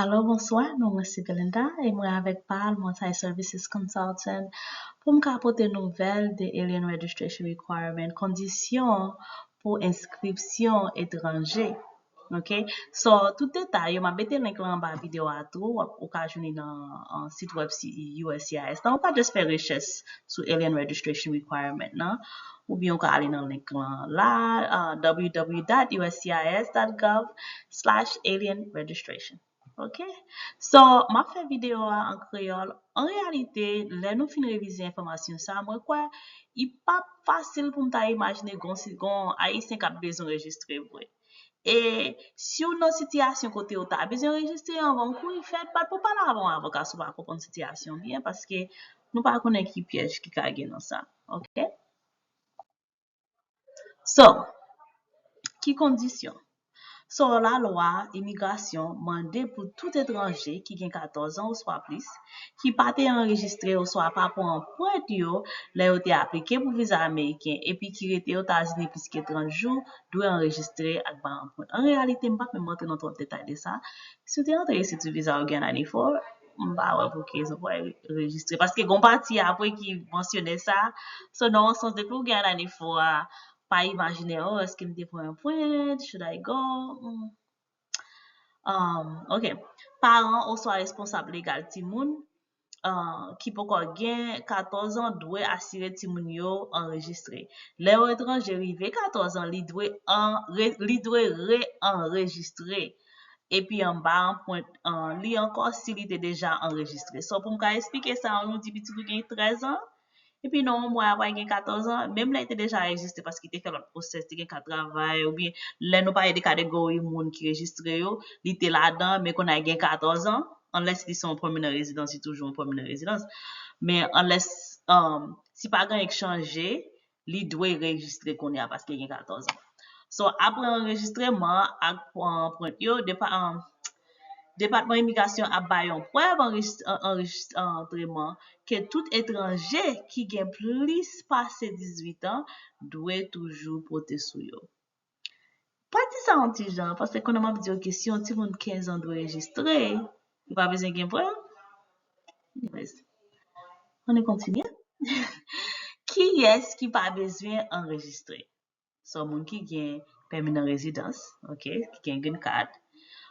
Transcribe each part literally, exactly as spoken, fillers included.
Alo, bonswa, non mwen se Belinda e mwen avèk Pal, mwen se Services Consultant, pou m ka pote nouvèl de Alien Registration Requirement, kondisyon pou enskripsyon etranje. Ok? So, tout detay yo, m ap mete link lan anba videyo a tou, w ap, ou ka jwenn li nan uh, sit web USCIS lan, ou ka just fè rechèch sou Alien Registration Requirement nan, oubyen ou ka ale nan link lan la, uh, www.uscis.gov slash alienregistration. Ok? So, m ap fè videyo a an kreyòl. An reyalite, lè nou fin revize enfòmasyon sa, mwen kwè li p ap fasil pou m ta imajine gon, gon Ayisyen k ap bezwen rejistre vre. E si w nan sitiyasyon kote w ta bezwen rejistre anvan w kouri fèt, bat pou pale avè yon avoka si w pa konprann sitiyasyon byen, paske nou pa konnen ki pyèj ki ka gen nan sa. Ok? So, ki kondisyon? So, lalwa imigrasyon mande pou tout etranje ki gen katòz an oswa plis, ki pa te anrejistre oswa pa pran anprent yo lè yo te aplike pou viza ameriken epi ki rete Etazini plis ke trant jou, dwe anrejistre ak bay anprent. An reyalite, m p ap menm rantre nan twòp detay de sa. Si w te rantre isit sou viza Guyana Info, m pa wè pou ki rezon pou w al rejistre. Paske gon pati apre ki mansyone sa. So, nan yon sans, depi w gen anane fò a, pa imajine, oh, èske m te pran anprent? Should I go? Hmm. Um, ok. Paran oswa responsab legal timoun uh, ki poko gen katòz an dwe asire timoun yo anrejistre. Lè yon etranje rive katòz an, li dwe, an, re, li dwe re-anrejistre. Epi anba anprent uh, li ankò si li te deja anrejistre. So, pou m ka eksplike sa, nou di pitit ou gen trèz an, epi nan yon mwa apre gen katòz an, menm lè li te deja rejistre paske li te fè lòt pwosès, te gen kat travay, oubyen lè nou pale de kategori moun ki rejistre yo, li te ladan, men kounye a gen katòz an, unless li se yon pèmanan rezidans, li toujou yon pèmanan rezidans. Men unless, um, si pa gen anyen k chanje, li dwe rejistre kounye a paske gen katòz an. So, apre anrejistreman ak anprent yo, depa, um, Depatman Imigrasyon ap bay yon prèv anrejis-, an-, anrejis-, anrejistreman ke tout etranje ki gen plis pase dizuit an dwe toujou pote sou yo. Pati sa yon ti jan, paske konnen m ap di, ok, si yon timoun kenz an dwe rejistre, li pa bezwen gen prèv. Anyways, ann kontinye. Kiyès ki pa bezwen anrejistre? So, moun ki gen pèmanan rezidans, ok, ki gen green card.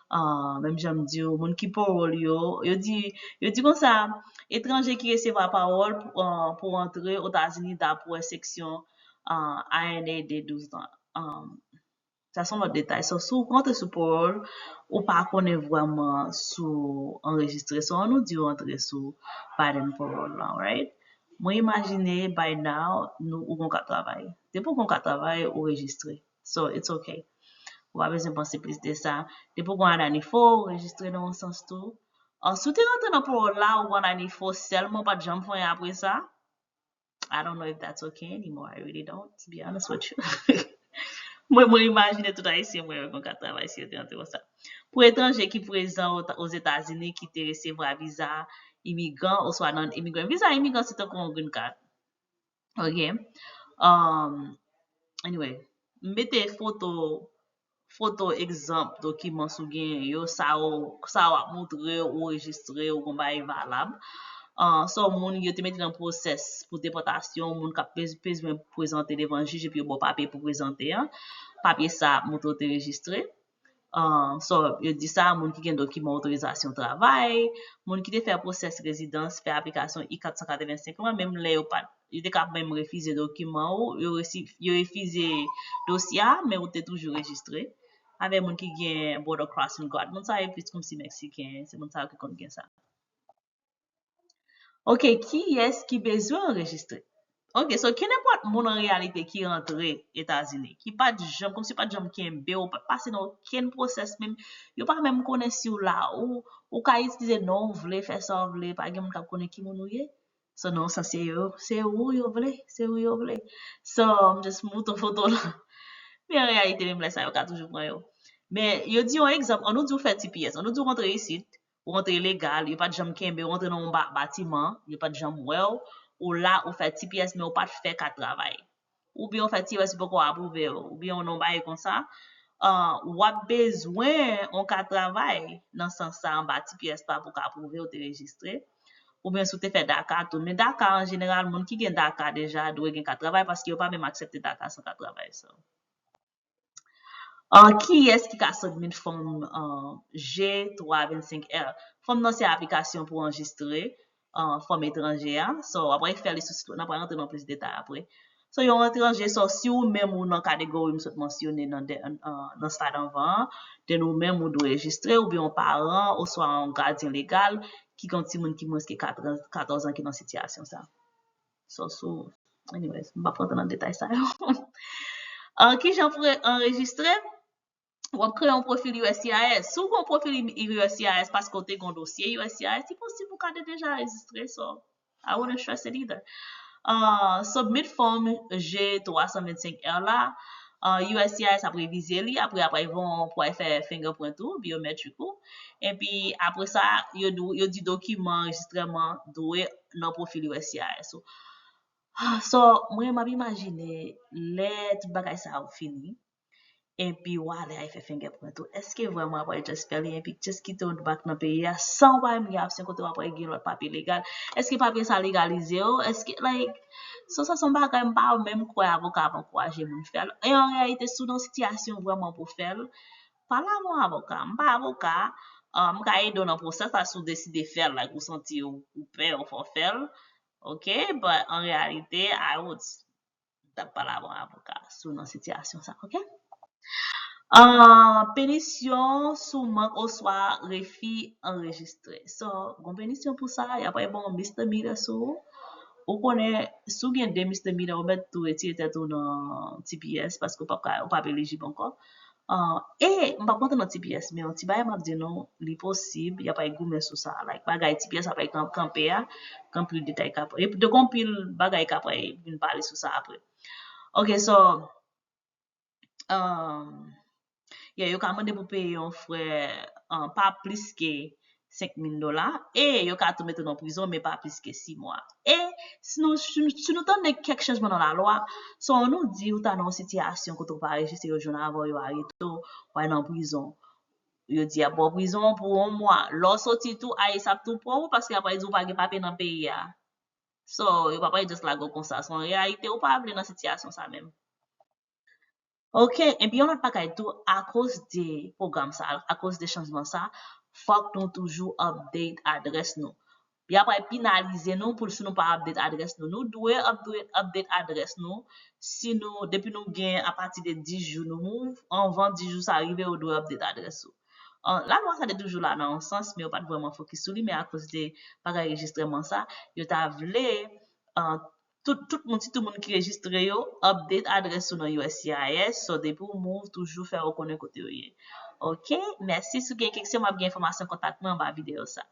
Ah, menm jan m di w, moun ki parole yo, yo di, yo di konsa, etranje ki resevwa parole pou, ah, pou antre Etazini dapre seksyon, ah, A N A de douz lan. Ah, sa se yon lòt detay. So, si w rantre sou parole, ou pa konnen vrèman si w anrejistre. So, ann nou di w antre sou pattern parole lan, right? Mwen imajine by now, nou, ou gon kat travay. Depi w gon kat travay, ou rejistre. So, it's okay. Ou pa bezwen panse plis de sa. Depi w gon anane fò, ou rejistre nan yon sans tou. Ah, si w te rantre nan parole la, ou gon anane fò sèlman, ou pa t janm fè anyen apre sa, I don't know if that's okay anymore. I really don't, to be honest with you. Mwen, mwen imajine tout Ayisyen mwen yo gon kat travay si yo te rantre konsa. Pou etranje ki prezan o-, Ozetazini ki te resevwa viza imigran oswa non imigran. Viza imigran se tankou yon green card. Ok. Um, anyway, mete foto, foto egzanp dokiman si w genyen yo, sa w, sa w ap montre, ou rejistre, ou gon bagay valab. Ah, so, moun yo te mete nan pwosès pou depòtasyon, moun k ap bez-, bezwen prezante devan jij epi yo ba w papye pou prezante an. Papye sa ap montre w te rejistre. Ah, so, yo di sa, moun ki gen dokiman otorizasyon travay, moun ki te fè pwosès rezidans, fè aplikasyon I kat san katrevensenk lan, menm lè yo pa t, yo te ka menm refize dokiman ou, yo resi-, yo refize dosye a, men ou te toujou rejistre. Avè moun ki gen border crossing guard, moun sa yo plis kòmsi Meksiken, se moun sa yo ki konn gen sa. Ok, kiyès ki bezwen anrejistre? Ok, so, kenenpòt moun an reyalite ki rantre Etazini, ki pa t janm, kòmsi pa t janm kenbe w, pa t pase nan okenn pwosès menm, yo pa menm konnen si w la, ou, ou ka itilize non w vle, fè sa w vle, pa gen moun k ap konnen ki moun ou ye. So, nan yon sans, se yo, se ou yo vle, se ou yo vle. So, m just mouton foto la. Men an reyalite, menm lè sa, yo ka toujou pran yo. Men, yo di yon egzanp, ann nou di w fè T P S, ann nou di w rantre isit, ou rantre ilegal, yo pa t janm kenbe w, ou rantre nan yon ba-, batiman, yo pa t janm wè w, ou la, ou fè T P S, men ou pa t fè kat travay. Oubyen ou fè T P S, yo poko apwouve w, oubyen yon non bagay konsa, uh, w ap bezwen yon kat travay nan sans sa anba T P S pa pou ka pwouve w te rejistre. Oubyen si w te fè DACA tou. Men DACA an jeneral, moun ki gen DACA deja dwe gen kat travay paske yo pa menm aksepte DACA san kat travay. So. Uh, kiyès ki ka submit fòm uh, G twa vennsenk R? Fòm nan se aplikasyon pou anrejistre uh, fòm etranje a. So, apre fè li sou sit wèb, n ap rantre nan plis detay apre. So, yon etranje, so, si ou menm ou nan kategori m sot mansyone nan, uh, nan stad anvan an, then ou menm ou dwe rejistre, oubyen yon paran, oswa yon gadyen legal ki gen yon timoun ki mwens ke katòz an ki nan sitiyasyon sa. So, so, anyways, m p ap rantre nan detay sa yo. An kijan pou anrejistre? W ap kreye yon pwofil U S C I S. Si w gen yon pwofil U S C I S paske w te gen yon dosye U S C I S, li posib ou ka te deja rejistre. So, I wouldn't stress it either. Uh, submit form G twa san vennsenk R la. Uh, U S C I S ap revize li, apre apre yon pou al fè fingerprint ou, biometric ou. Epi apre sa, yo di, yo di dokiman anrejistreman dwe nan pwofil U S C I S ou. So, mwen, m ap imajine lè tout bagay sa yo fini, epi w ale al fè fingerprint ou. Èske vrèman apre just fè li, epi just kite w back nan peyi a, san w pa menm gen opsyon kote w apre gen lòt papye legal? Èske papye sa legalize w? Èske, like, so sa se yon bagay m pa menm kwè avoka ap ankouraje moun fè l. E an reyalite, si w nan sitiyasyon vrèman pou fè l, pale avè yon avoka. M pa avoka, uh, m ka ede w nan pwosès la si w deside fè l, like, ou santi ou, ou pè, ou fò fè l. Ok, but an reyalite, I would t ap pale avè yon avoka si w nan sitiyasyon sa, ok? Uh, pinisyon sou mank oswa refi anrejistre. So, gon pinisyon pou sa, y ap ba w misdemeanor sou ou. Ou konnen, si w gen de misdemeanor, ou mèt tou retire tèt ou nan T P S paske ou p ap ka, ou p ap elijib ankò. Uh, e m p ap rantre nan T P S, men yon ti bagay m ap di nou, li posib, y ap al goumen sou sa. Like, bagay T P S ap al kan-, kanpe a, gen anpil detay k ap, e de gen anpil bagay k ap al vin pale sou sa apre. Ok, so, um, yeah, yo ka mande pou peye yon frè, uh, pa plis ke senk mil dola, e yo ka tou mete w nan prizon, men pa plis ke sis mwa. E si nou, si, si nou tande kèk chanjman nan lalwa, so nou di ou ta nan yon sitiyasyon kote w pa rejistre, yo jwenn avè w, yo arete w, w al nan prizon. Yo di y ap ba w prizon pou yon mwa. Lè w soti tou, ICE ap tou pran w paske y ap di w pa gen papye nan peyi a. So, yo pa pral just lage w konsa. So, an reyalite, ou pa vle nan sitiyasyon sa menm. Ok, epi yon lòt bagay tou, akoz de pwogram sa, akoz de chanjman sa, fòk nou toujou update adrès nou. Y ap pral penalize nou pou si nou pa update adrès nou. Nou dwe update, update adrès nou si nou, depi nou gen apati de dis jou nou move, anvan dis jou sa rive, ou dwe update adrès ou. Uh, lalwa sa te toujou la nan yon sans, men yo pa t vrèman fokis sou li, men akoz de bagay rejistreman sa, yo ta vle, uh, tout, tout moun, sitou moun ki rejistre yo, update adrès ou nan U S C I S, so depi w move, toujou fè yo konnen kote w ye. Ok, mèsi. Si w gen keksyon, m ap gen enfòmasyon kontak mwen anba videyo sa.